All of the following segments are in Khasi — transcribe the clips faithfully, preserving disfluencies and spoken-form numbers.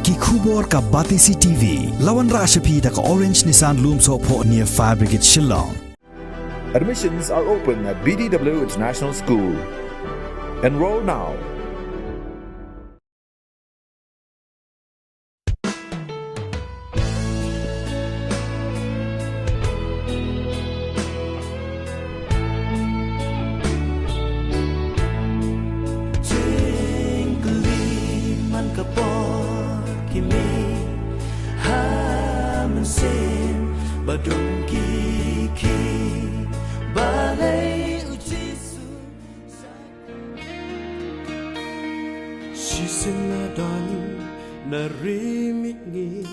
Ki khubor ka Batesi T V. La wanrah sha phi da ka Orange Nissan Lumsohphoh near Fire Brigade Shillong. Admissions are open at B D W International School. Enroll now. Jingkylli man ka por ki mih ha mynsiem ba dum ki khih, balei u Jisu? Shisien la don na ri mihngi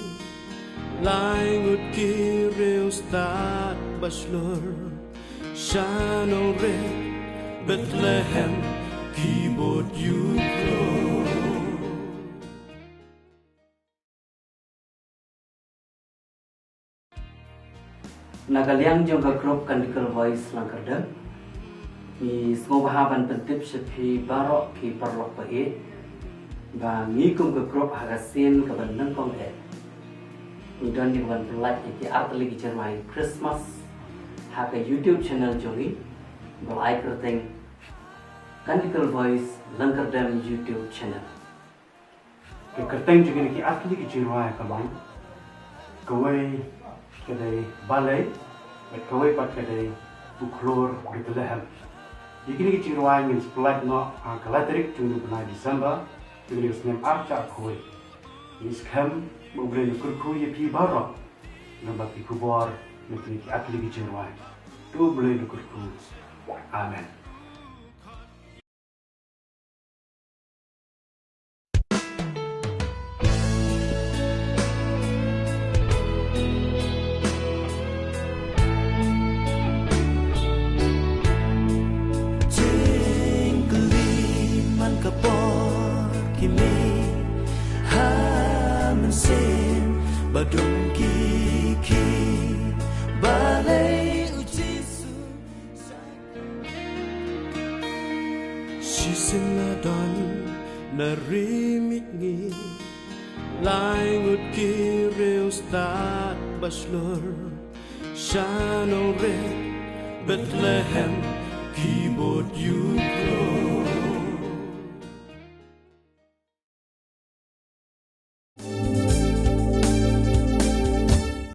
lai ngut ki riewstad ba shlur sha nongrim Bethlehem ki bud ïuh klur. Na ka liang jong ka group Kandikel Voice Langkyrdem, ngi sngewbha ban pyntip sha phi baroh ki paralok ba ïeit ba ngi kum ka group ha ka sien kaba nyngkong eh ngi don ïa ka ban pyllait ïa ki artylli ki jingrwai Christmas ha ka YouTube channel jong ngi ba la ai kyrteng Kandikel Voice Langkyrdem YouTube channel. Ka kyrteng jong kine ki artylli ki jingrwai ka long, kawei ka dei Balei, bad kawei pat ka dei U Khlur Bethlehem. Ïa kine ki jingrwai ngin sa pyllait noh ha ka lai tarik jong u bnai December jong kane ka snem ar hajar khatwei. Ngi skhem ba U Blei un kyrkhu ïa phi baroh lyngba ki khubor na kine ki artylli ki jingrwai. To U Blei un kyrkhu. Amen. Jingkylli man ka por ki mih ha mynsiem ba dum ki khih, balei u Jisu? Shisien la don na ri mihngi lai ngut ki riewstad ba shlur sha nongrim Bethlehem ki bud ïuh klur.